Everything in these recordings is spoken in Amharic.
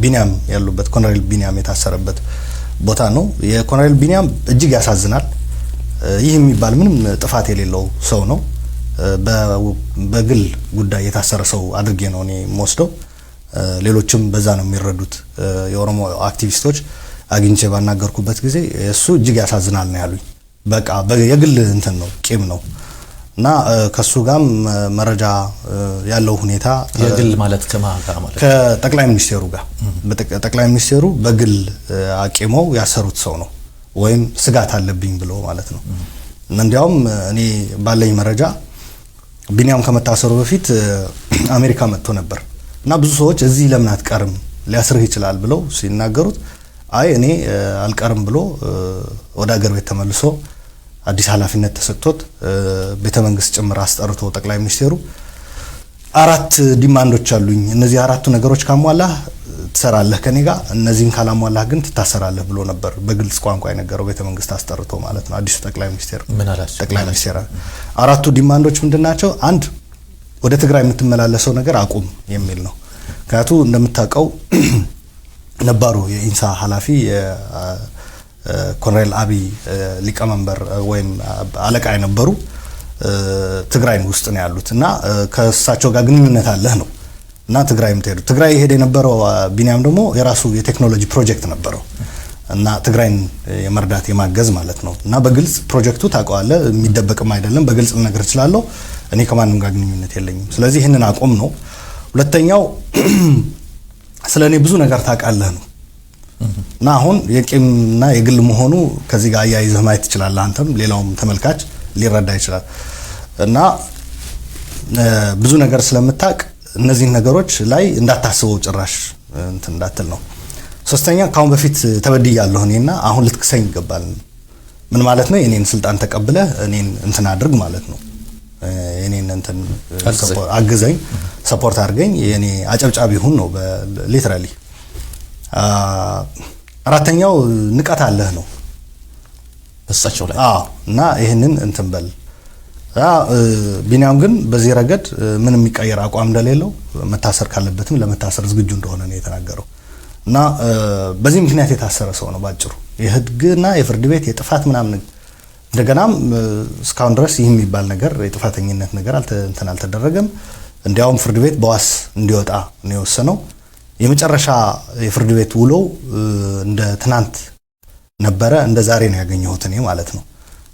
ቢኒያም ያሉበት፣ ኮሎኔል ቢኒያም የታሰረበት ቦታ ነው። የኮሎኔል ቢኒያም እጅግ ያሳዝናል። ይህ የሚባል ምንም ጥፋት የሌለው ሰው ነው። በግል ጉዳይ የታሰረ ሰው አድርጌ ነው እኔ የምወስደው። ሌሎችም በዛ ነው የሚረዱት። የኦሮሞ አክቲቪስቶች አግኝቼ ባናገርኩበት ጊዜ እሱ እጅግ ያሳዝናል ነው ያሉኝ። በቃ የግል እንትን ነው፣ ቂም ነው እና ከሱ ጋርም መረጃ ያለው ሁኔታ የግል ማለት ከማን ጋር ማለት? ከጠቅላይ ሚኒስቴሩ ጋር። ጠቅላይ ሚኒስቴሩ በግል አቂመው ያሰሩት ሰው ነው፣ ወይም ስጋት አለብኝ ብሎ ማለት ነው። እንዲያውም እኔ ባለኝ መረጃ ቢኒያም ከመታሰሩ በፊት አሜሪካ መጥቶ ነበር እና ብዙ ሰዎች እዚህ ለምን አትቀርም፣ ሊያስርህ ይችላል ብለው ሲናገሩት አይ እኔ አልቀርም ብሎ ወደ ሀገር ቤት ተመልሶ አዲስ ኃላፊነት ተሰጥቶት ቤተ መንግስት ጭምር አስጠርቶ ጠቅላይ ሚኒስቴሩ 4 demand ኦች አሉኝ፣ እነዚህ አራቱ ነገሮች ካሟላህ ትሰራለህ ከኔ ጋር፣ እነዚህን ካላሟላህ ግን ትታሰራለህ ብሎ ነበር በግልጽ ቋንቋ የነገረው፣ ቤተ መንግስት አስጠርቶ ማለት ነው። አዲሱ ጠቅላይ ሚኒስቴር ምን አላቸው? ጠቅላይ ሚኒስቴር አራቱ demand ኦች ምንድን ናቸው? አንድ፣ ወደ ትግራይ የምትመላለሰው ነገር አቁም የሚል ነው። ምክንያቱ እንደምታውቀው ነባሩ የኢንሳ ኃላፊ፣ የኮሎኔል አብይ ሊቀመንበር ወይም አለቃ የነበሩ ትግራይ ውስጥ ነው ያሉት እና ከእሳቸው ጋር ግንኙነት አለህ ነው እና ትግራይ የምትሄዱ። ትግራይ የሄደ የነበረው ቢኒያም ደግሞ የራሱ የቴክኖሎጂ ፕሮጀክት ነበረው እና ትግራይን የመርዳት፣ የማገዝ ማለት ነው። እና በግልጽ ፕሮጀክቱ ታውቀዋለህ፣ የሚደበቅም አይደለም። በግልጽ ልነግርህ እችላለሁ። እኔ ከማንም ጋር ግንኙነት የለኝም። ስለዚህ ይህንን አቁም ነው። ሁለተኛው ስለ እኔ ብዙ ነገር ታውቃለህ ነው እና አሁን የቂምና የግል መሆኑ ከዚህ ጋር አያይዘህ ማየት ትችላለህ። አንተም ሌላውም ተመልካች ሊረዳ ይችላል። እና ብዙ ነገር ስለምታውቅ እነዚህን ነገሮች ላይ እንዳታስበው፣ ጭራሽ እንትን እንዳትል ነው። ሶስተኛ፣ ካሁን በፊት ተበድያለሁ እኔና አሁን ልትክሰኝ ይገባል። ምን ማለት ነው? የኔን ስልጣን ተቀብለህ እኔን እንትን አድርግ ማለት ነው። የኔን እንትን አግዘኝ፣ support አድርገኝ፣ የኔ አጨብጫቢ ሁን ነው literally። አራተኛው ንቀት አለህ ነው በሳቸው ላይ። አዎ፣ እና ይህንን እንትን በል። ቢኒያም ግን በዚህ ረገድ ምንም የሚቀየር አቋም እንደሌለው፣ መታሰር ካለበትም ለመታሰር ዝግጁ እንደሆነ ነው የተናገረው። እና በዚህ ምክንያት የታሰረ ሰው ነው ባጭሩ። የህግና የፍርድ ቤት የጥፋት ምናምን እንደገናም እስካሁን ድረስ ይህ የሚባል ነገር የጥፋተኝነት ነገር እንትን አልተደረገም። እንዲያውም ፍርድ ቤት በዋስ እንዲወጣ ነው የወሰነው። የመጨረሻ የፍርድ ቤት ውሎው እንደ ትናንት ነበረ፣ እንደ ዛሬ ነው ያገኘሁት እኔ ማለት ነው።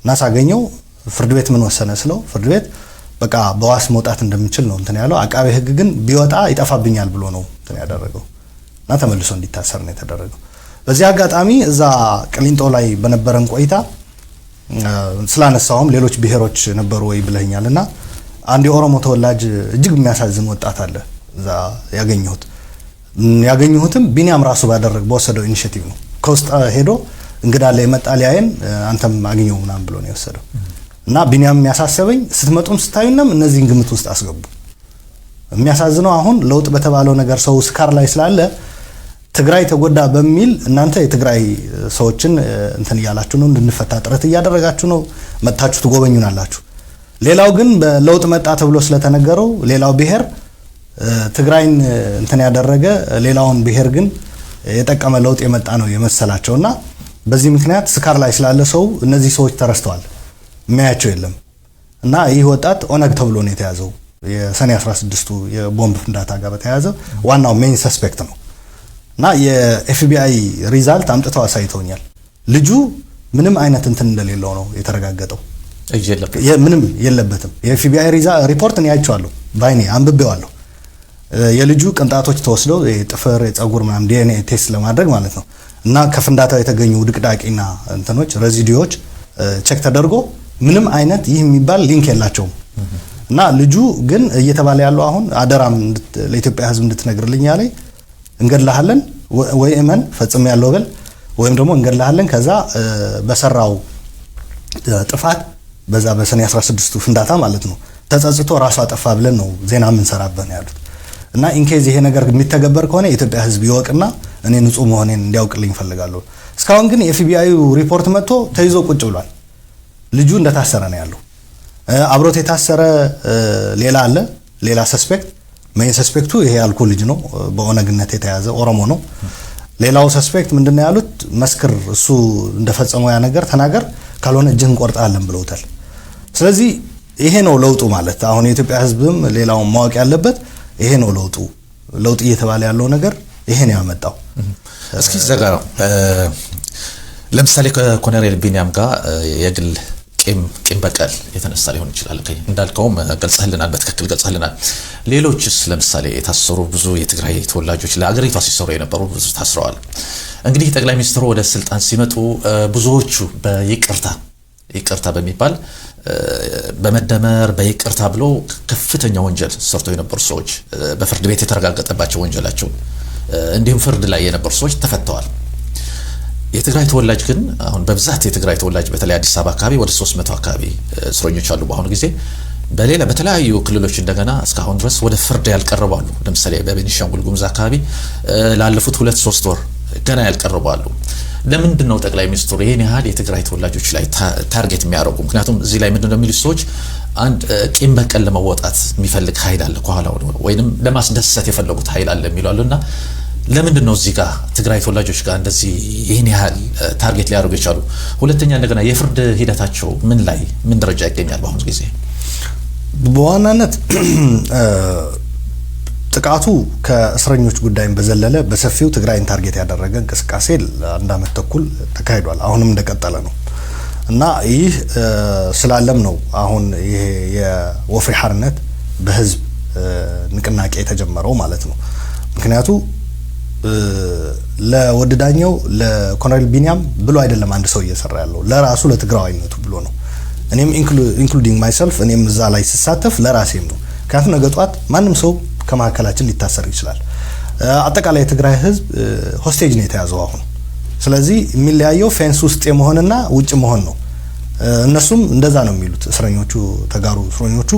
እና ሳገኘው ፍርድ ቤት ምን ወሰነ ስለው ፍርድ ቤት በቃ በዋስ መውጣት እንደምችል ነው እንትን ያለው። አቃቤ ሕግ ግን ቢወጣ ይጠፋብኛል ብሎ ነው እንትን ያደረገው እና ተመልሶ እንዲታሰር ነው የተደረገው። በዚህ አጋጣሚ እዛ ቅሊንጦ ላይ በነበረን ቆይታ ስላነሳውም ሌሎች ብሔሮች ነበሩ ወይ ብለኛል እና አንድ የኦሮሞ ተወላጅ እጅግ የሚያሳዝን ወጣት አለ እዛ ያገኘሁት። ያገኘሁትም ቢኒያም ራሱ ባደረግ በወሰደው initiative ነው። ከውስጥ ሄዶ እንግዳ ላይ የመጣ ሊያየን አንተም አግኘው ምናምን ብሎ ነው የወሰደው። እና ቢኒያም የሚያሳሰበኝ ስትመጡም ስታዩንም እነዚህን ግምት ውስጥ አስገቡ። የሚያሳዝነው አሁን ለውጥ በተባለው ነገር ሰው ስካር ላይ ስላለ ትግራይ ተጎዳ በሚል እናንተ የትግራይ ሰዎችን እንትን እያላችሁ ነው፣ እንድንፈታ ጥረት እያደረጋችሁ ነው፣ መጥታችሁ ትጎበኙናላችሁ። ሌላው ግን በለውጥ መጣ ተብሎ ስለተነገረው ሌላው ብሔር ትግራይን እንትን ያደረገ፣ ሌላውን ብሔር ግን የጠቀመ ለውጥ የመጣ ነው የመሰላቸውና በዚህ ምክንያት ስካር ላይ ስላለ ሰው እነዚህ ሰዎች ተረስተዋል፣ የሚያያቸው የለም። እና ይህ ወጣት ኦነግ ተብሎ ነው የተያዘው። የሰኔ 16ቱ የቦምብ ፍንዳታ ጋር በተያያዘ ዋናው main suspect ነው። እና የ FBI result አምጥተው አሳይተውኛል። ልጁ ምንም አይነት እንትን እንደሌለው ነው የተረጋገጠው። እጅ የለበትም። ምንም የለበትም። የ FBI ሪፖርት እኔ አይቼዋለሁ፣ ባይኔ አንብቤዋለሁ። የልጁ ቅንጣቶች ተወስደው የጥፍር፣ የጸጉር ምናምን DNA test ለማድረግ ማለት ነው እና ከፍንዳታው የተገኙ ድቅዳቂና እንትኖች residue ዎች check ተደርጎ ምንም አይነት ይህ የሚባል link የላቸውም። እና ልጁ ግን እየተባለ ያለው አሁን አደራም ለኢትዮጵያ ሕዝብ እንድትነግርልኝ ያለኝ እንገድልሃለን፣ ወይ እመን ፈጽም ያለው በል ወይም ደግሞ እንገድልሃለን። ከዛ በሰራው ጥፋት በዛ በሰኔ 16ቱ ፍንዳታ ማለት ነው ተጸጽቶ ራሱ አጠፋ ብለን ነው ዜና የምንሰራበት ነው ያሉት። እና in case ይሄ ነገር የሚተገበር ከሆነ የኢትዮጵያ ሕዝብ ይወቅና እኔ ንጹህ መሆኔን እንዲያውቅልኝ እፈልጋለሁ። እስካሁን ግን የ FBI ሪፖርት መጥቶ ተይዞ ቁጭ ብሏል። ልጁ እንደታሰረ ነው ያለው። አብሮት የታሰረ ሌላ አለ፣ ሌላ suspect። Main suspect ኡ ይሄ ያልኩ ልጅ ነው፣ በኦነግነት የተያዘ ኦሮሞ ነው። ሌላው suspect ምንድነው ያሉት? መስክር፣ እሱ እንደፈጸመው ያ ነገር ተናገር፣ ካልሆነ እጅህን እንቆርጣለን ብለውታል። ስለዚህ ይሄ ነው ለውጡ ማለት። አሁን የኢትዮጵያ ሕዝብም ሌላውን ማወቅ ያለበት ይሄ ነው ለውጡ። ለውጥ እየተባለ ያለው ነገር ይሄ ነው ያመጣው። እስኪ እዛ ጋር ለምሳሌ ከኮሎኔል ቢኒያም ጋር የግል ቂም በቀል የተነሳ ሊሆን ይችላል። እንዳልከውም ገልጸህልናል፣ በትክክል ገልጸህልናል። ሌሎችስ ለምሳሌ የታሰሩ ብዙ የትግራይ ተወላጆች ለአገሪቷ ሲሰሩ የነበሩ ብዙ ታስረዋል። እንግዲህ ጠቅላይ ሚኒስትሩ ወደ ስልጣን ሲመጡ ብዙዎቹ በይቅርታ ይቅርታ በሚባል፣ በመደመር፣ በይቅርታ ብሎ ከፍተኛ ወንጀል ሰርተው የነበሩ ሰዎች፣ በፍርድ ቤት የተረጋገጠባቸው ወንጀላቸው፣ እንዲሁም ፍርድ ላይ የነበሩ ሰዎች ተፈተዋል። የትግራይ ተወላጅ ግን አሁን በብዛት የትግራይ ተወላጅ በተለይ አዲስ አበባ አካባቢ ወደ 300 አካባቢ እስረኞች አሉ በአሁኑ ጊዜ። በሌላ በተለያዩ ክልሎች እንደገና እስካሁን ድረስ ወደ ፍርድ ያልቀረቡ አሉ። ለምሳሌ በቤኒሻንጉል ጉሙዝ አካባቢ ላለፉት 2-3 ወር ገና ያልቀረቡ አሉ። ለምንድን ነው ጠቅላይ ሚኒስትሩ ይህን ያህል የትግራይ ተወላጆች ላይ target የሚያደርጉ? ምክንያቱም እዚህ ላይ ምንድን ነው የሚሉ ሰዎች፣ አንድ ቂም በቀል ለመወጣት የሚፈልግ ኃይል አለ ከኋላ፣ ወይንም ለማስደሰት የፈለጉት ኃይል አለ የሚሉ አሉ። እና ለምንድን ነው እዚህ ጋር ትግራይ ተወላጆች ጋር እንደዚህ ይህን ያህል target ሊያደርጉ የቻሉ? ሁለተኛ እንደገና የፍርድ ሂደታቸው ምን ላይ ምን ደረጃ ይገኛል በአሁኑ ጊዜ? በዋናነት ጥቃቱ ከእስረኞች ጉዳይም በዘለለ በሰፊው ትግራይን target ያደረገ እንቅስቃሴ ለአንድ ዓመት ተኩል ተካሂዷል። አሁንም እንደቀጠለ ነው እና ይህ ስላለም ነው አሁን ይሄ የወፍሪ ሓርነት በህዝብ ንቅናቄ የተጀመረው ማለት ነው። ምክንያቱ ለወድዳኘው ለኮሎኔል ቢኒያም ብሎ አይደለም አንድ ሰው እየሰራ ያለው፣ ለራሱ ለትግራዋይነቱ ብሎ ነው። እኔም including myself፣ እኔም እዛ ላይ ስሳተፍ ለራሴም ነው። ምክንያቱም ነገ ጧት ማንም ሰው ከመካከላችን ሊታሰር ይችላል። አጠቃላይ የትግራይ ህዝብ hostage ነው የተያዘው አሁን። ስለዚህ የሚለያየው fence ውስጥ የመሆንና ውጭ መሆን ነው። እነሱም እንደዛ ነው የሚሉት እስረኞቹ፣ ተጋሩ እስረኞቹ፣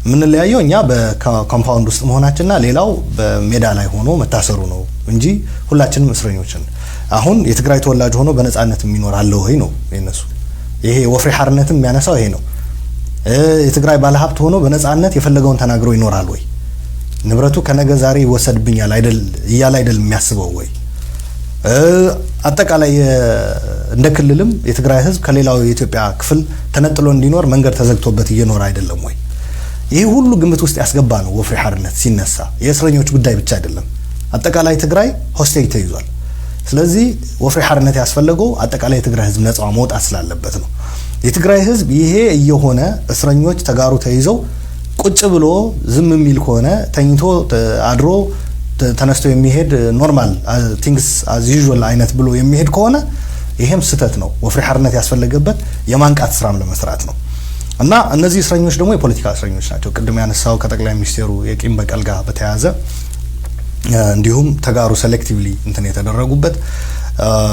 የምንለያየው እኛ በ compound ውስጥ መሆናችንና ሌላው በሜዳ ላይ ሆኖ መታሰሩ ነው እንጂ ሁላችንም እስረኞች ነን። አሁን የትግራይ ተወላጅ ሆኖ በነጻነት የሚኖር አለ ወይ ነው የነሱ። ይሄ ወፍሪ ሓርነትም የሚያነሳው ይሄ ነው። የትግራይ ባለሀብት ሆኖ በነጻነት የፈለገውን ተናግሮ ይኖራል ወይ? ንብረቱ ከነገ ዛሬ ይወሰድብኛል አይደል እያለ አይደል የሚያስበው ወይ? አጠቃላይ እንደ ክልልም የትግራይ ህዝብ ከሌላው የኢትዮጵያ ክፍል ተነጥሎ እንዲኖር መንገድ ተዘግቶበት እየኖረ አይደለም ወይ? ይህ ሁሉ ግምት ውስጥ ያስገባ ነው ወፍሪ ሓርነት ሲነሳ። የእስረኞች ጉዳይ ብቻ አይደለም። አጠቃላይ ትግራይ hostage ተይዟል። ስለዚህ ወፍሪ ሓርነት ያስፈለገው አጠቃላይ የትግራይ ህዝብ ነጻ መውጣት ስላለበት ነው። የትግራይ ህዝብ ይሄ እየሆነ እስረኞች ተጋሩ ተይዘው ቁጭ ብሎ ዝም የሚል ከሆነ፣ ተኝቶ አድሮ ተነስቶ የሚሄድ normal things as usual አይነት ብሎ የሚሄድ ከሆነ ይሄም ስህተት ነው። ወፍሪ ሓርነት ያስፈለገበት የማንቃት ስራም ለመስራት ነው። እና እነዚህ እስረኞች ደግሞ የፖለቲካ እስረኞች ናቸው። ቅድም ያነሳው ከጠቅላይ ሚኒስቴሩ የቂም በቀል ጋር በተያያዘ፣ እንዲሁም ተጋሩ selectively እንትን የተደረጉበት፣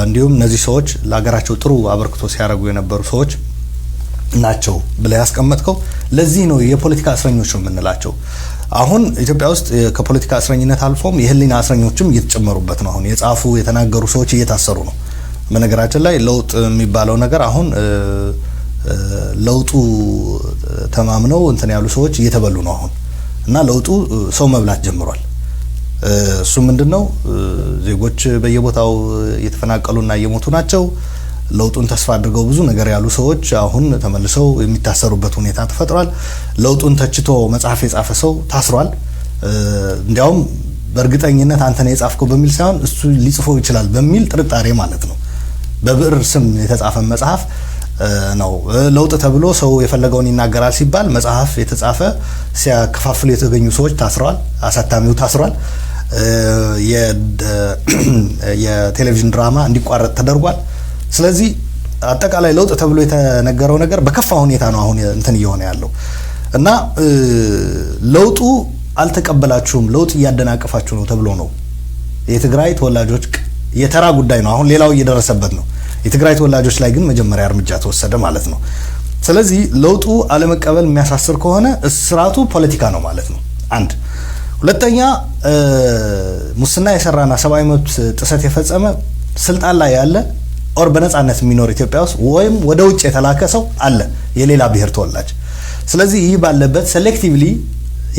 እንዲሁም እነዚህ ሰዎች ለሀገራቸው ጥሩ አበርክቶ ሲያደርጉ የነበሩ ሰዎች ናቸው ብለህ ያስቀመጥከው ለዚህ ነው፣ የፖለቲካ እስረኞች ነው የምንላቸው። አሁን ኢትዮጵያ ውስጥ ከፖለቲካ እስረኝነት አልፎም የህሊና እስረኞችም እየተጨመሩበት ነው። አሁን የጻፉ የተናገሩ ሰዎች እየታሰሩ ነው። በነገራችን ላይ ለውጥ የሚባለው ነገር አሁን ለውጡ ተማምነው እንትን ያሉ ሰዎች እየተበሉ ነው አሁን እና ለውጡ ሰው መብላት ጀምሯል። እሱ ምንድን ነው? ዜጎች በየቦታው እየተፈናቀሉና እየሞቱ ናቸው። ለውጡን ተስፋ አድርገው ብዙ ነገር ያሉ ሰዎች አሁን ተመልሰው የሚታሰሩበት ሁኔታ ተፈጥሯል። ለውጡን ተችቶ መጽሐፍ የጻፈ ሰው ታስሯል። እንዲያውም በእርግጠኝነት አንተ ነህ የጻፍከው በሚል ሳይሆን እሱ ሊጽፈው ይችላል በሚል ጥርጣሬ ማለት ነው። በብዕር ስም የተጻፈ መጽሐፍ ነው። ለውጥ ተብሎ ሰው የፈለገውን ይናገራል ሲባል መጽሐፍ የተጻፈ ሲያከፋፍሉ የተገኙ ሰዎች ታስረዋል። አሳታሚው ታስሯል። የቴሌቪዥን ድራማ እንዲቋረጥ ተደርጓል። ስለዚህ አጠቃላይ ለውጥ ተብሎ የተነገረው ነገር በከፋ ሁኔታ ነው አሁን እንትን እየሆነ ያለው እና ለውጡ አልተቀበላችሁም፣ ለውጥ እያደናቀፋችሁ ነው ተብሎ ነው የትግራይ ተወላጆች፣ የተራ ጉዳይ ነው። አሁን ሌላው እየደረሰበት ነው። የትግራይ ተወላጆች ላይ ግን መጀመሪያ እርምጃ ተወሰደ ማለት ነው። ስለዚህ ለውጡ አለመቀበል የሚያሳስር ከሆነ እስራቱ ፖለቲካ ነው ማለት ነው። አንድ። ሁለተኛ፣ ሙስና የሰራና ሰብአዊ መብት ጥሰት የፈጸመ ስልጣን ላይ ያለ or በነጻነት የሚኖር ኢትዮጵያ ውስጥ ወይም ወደ ውጭ የተላከ ሰው አለ፣ የሌላ ብሔር ተወላጅ። ስለዚህ ይህ ባለበት selectively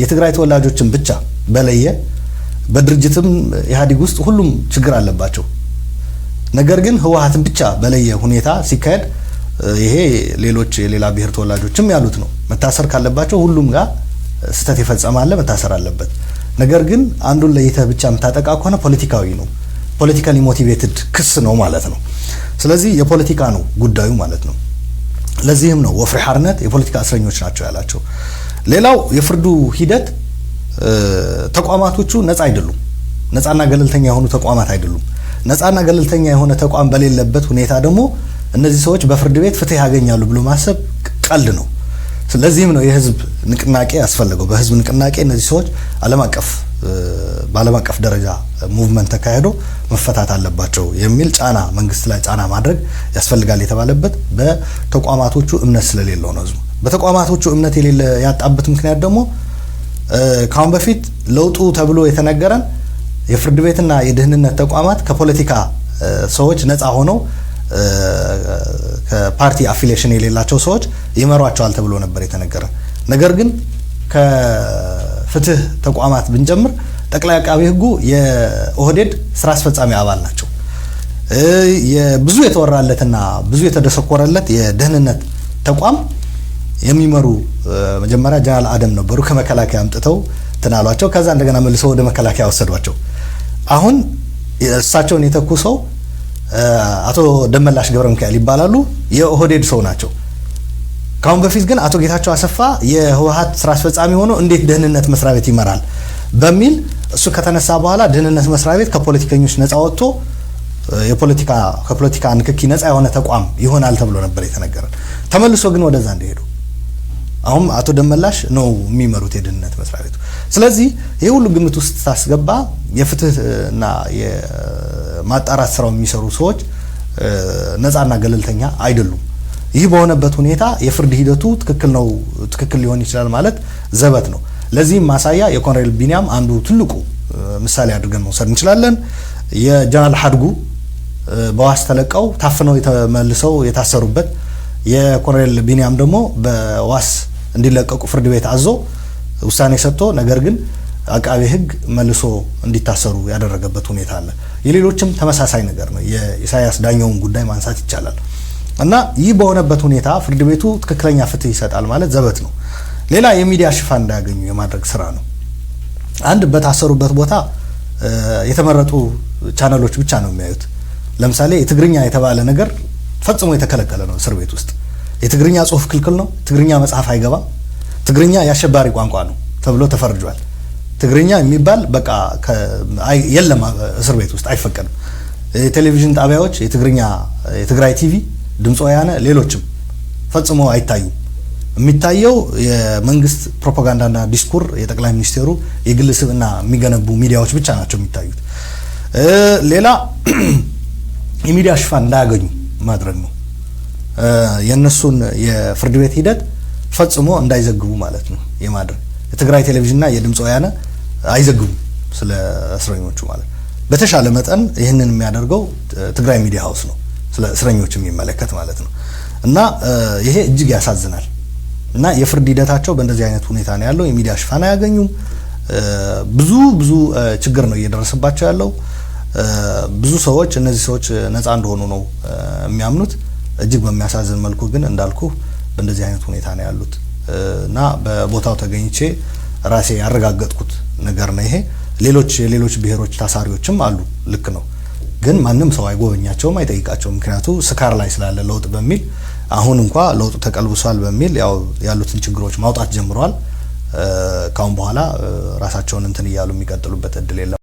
የትግራይ ተወላጆችን ብቻ በለየ በድርጅትም ኢህአዴግ ውስጥ ሁሉም ችግር አለባቸው። ነገር ግን ህወሓትን ብቻ በለየ ሁኔታ ሲካሄድ ይሄ ሌሎች የሌላ ብሔር ተወላጆችም ያሉት ነው። መታሰር ካለባቸው ሁሉም ጋር ስህተት የፈጸመ አለ፣ መታሰር አለበት። ነገር ግን አንዱን ለይተህ ብቻ የምታጠቃ ከሆነ ፖለቲካዊ ነው፣ politically motivated ክስ ነው ማለት ነው። ስለዚህ የፖለቲካ ነው ጉዳዩ ማለት ነው። ለዚህም ነው ወፍሪ ሓርነት የፖለቲካ እስረኞች ናቸው ያላቸው። ሌላው የፍርዱ ሂደት ተቋማቶቹ ነፃ አይደሉም። ነፃና ገለልተኛ የሆኑ ተቋማት አይደሉም። ነፃና ገለልተኛ የሆነ ተቋም በሌለበት ሁኔታ ደግሞ እነዚህ ሰዎች በፍርድ ቤት ፍትህ ያገኛሉ ብሎ ማሰብ ቀልድ ነው። ስለዚህም ነው የህዝብ ንቅናቄ ያስፈለገው። በህዝብ ንቅናቄ እነዚህ ሰዎች ዓለም አቀፍ በዓለም አቀፍ ደረጃ movement ተካሂዶ መፈታት አለባቸው የሚል ጫና መንግስት ላይ ጫና ማድረግ ያስፈልጋል የተባለበት በተቋማቶቹ እምነት ስለሌለው ነው። ህዝቡ በተቋማቶቹ እምነት የሌለ ያጣበት ምክንያት ደግሞ ከአሁን በፊት ለውጡ ተብሎ የተነገረን የፍርድ ቤትና የደህንነት ተቋማት ከፖለቲካ ሰዎች ነፃ ሆነው ከፓርቲ affiliation የሌላቸው ሰዎች ይመሯቸዋል ተብሎ ነበር የተነገረ። ነገር ግን ከፍትህ ተቋማት ብንጀምር ጠቅላይ አቃቢ ህጉ የኦህዴድ ስራ አስፈጻሚ አባል ናቸው። ብዙ የተወራለትና ብዙ የተደሰኮረለት የደህንነት ተቋም የሚመሩ መጀመሪያ ጀነራል አደም ነበሩ። ከመከላከያ አምጥተው ትናሏቸው። ከዛ እንደገና መልሰው ወደ መከላከያ ወሰዷቸው። አሁን እሳቸውን የተኩ ሰው አቶ ደመላሽ ገብረ ሚካኤል ይባላሉ። የኦህዴድ ሰው ናቸው። ካሁን በፊት ግን አቶ ጌታቸው አሰፋ የህወሓት ስራ አስፈጻሚ ሆኖ እንዴት ደህንነት መስሪያ ቤት ይመራል በሚል እሱ ከተነሳ በኋላ ደህንነት መስሪያ ቤት ከፖለቲከኞች ነፃ ወጥቶ የፖለቲካ ከፖለቲካ ንክኪ ነፃ የሆነ ተቋም ይሆናል ተብሎ ነበር የተነገረን። ተመልሶ ግን ወደዛ እንደሄዱ አሁን አቶ ደመላሽ ነው የሚመሩት የደህንነት መስሪያ ቤቱ። ስለዚህ ይህ ሁሉ ግምት ውስጥ ታስገባ የፍትህና የማጣራት ስራው የሚሰሩ ሰዎች ነፃና ገለልተኛ አይደሉም። ይህ በሆነበት ሁኔታ የፍርድ ሂደቱ ትክክል ነው ትክክል ሊሆን ይችላል ማለት ዘበት ነው። ለዚህም ማሳያ የኮሎኔል ቢኒያም አንዱ ትልቁ ምሳሌ አድርገን መውሰድ እንችላለን። የጀነራል ሀድጉ በዋስ ተለቀው ታፍነው የተመልሰው የታሰሩበት፣ የኮሎኔል ቢኒያም ደግሞ በዋስ እንዲለቀቁ ፍርድ ቤት አዞ ውሳኔ ሰጥቶ ነገር ግን አቃቤ ሕግ መልሶ እንዲታሰሩ ያደረገበት ሁኔታ አለ። የሌሎችም ተመሳሳይ ነገር ነው። የኢሳያስ ዳኛውን ጉዳይ ማንሳት ይቻላል። እና ይህ በሆነበት ሁኔታ ፍርድ ቤቱ ትክክለኛ ፍትህ ይሰጣል ማለት ዘበት ነው። ሌላ የሚዲያ ሽፋን እንዳያገኙ የማድረግ ስራ ነው። አንድ በታሰሩበት ቦታ የተመረጡ ቻነሎች ብቻ ነው የሚያዩት። ለምሳሌ የትግርኛ የተባለ ነገር ፈጽሞ የተከለከለ ነው። እስር ቤት ውስጥ የትግርኛ ጽሁፍ ክልክል ነው። ትግርኛ መጽሐፍ አይገባም። ትግርኛ የአሸባሪ ቋንቋ ነው ተብሎ ተፈርጇል። ትግርኛ የሚባል በቃ የለም፣ እስር ቤት ውስጥ አይፈቀድም። የቴሌቪዥን ጣቢያዎች የትግርኛ የትግራይ ቲቪ፣ ድምፀ ወያነ፣ ሌሎችም ፈጽሞ አይታዩም። የሚታየው የመንግስት ፕሮፓጋንዳና ዲስኩር የጠቅላይ ሚኒስቴሩ የግል ስብዕና የሚገነቡ ሚዲያዎች ብቻ ናቸው የሚታዩት። ሌላ የሚዲያ ሽፋን እንዳያገኙ ማድረግ ነው። የእነሱን የፍርድ ቤት ሂደት ፈጽሞ እንዳይዘግቡ ማለት ነው የማድረግ። የትግራይ ቴሌቪዥንና የድምፀ ወያነ አይዘግቡም ስለ እስረኞቹ ማለት። በተሻለ መጠን ይህንን የሚያደርገው ትግራይ ሚዲያ ሀውስ ነው፣ ስለ እስረኞች የሚመለከት ማለት ነው። እና ይሄ እጅግ ያሳዝናል። እና የፍርድ ሂደታቸው በእንደዚህ አይነት ሁኔታ ነው ያለው። የሚዲያ ሽፋን አያገኙም። ብዙ ብዙ ችግር ነው እየደረሰባቸው ያለው። ብዙ ሰዎች እነዚህ ሰዎች ነፃ እንደሆኑ ነው የሚያምኑት። እጅግ በሚያሳዝን መልኩ ግን እንዳልኩ በእንደዚህ አይነት ሁኔታ ነው ያሉት እና በቦታው ተገኝቼ ራሴ ያረጋገጥኩት ነገር ነው ይሄ። ሌሎች የሌሎች ብሔሮች ታሳሪዎችም አሉ፣ ልክ ነው። ግን ማንም ሰው አይጎበኛቸውም፣ አይጠይቃቸውም። ምክንያቱ ስካር ላይ ስላለ ለውጥ በሚል አሁን እንኳ ለውጡ ተቀልብሷል በሚል ያው ያሉትን ችግሮች ማውጣት ጀምረዋል። ካሁን በኋላ ራሳቸውን እንትን እያሉ የሚቀጥሉበት እድል የለም።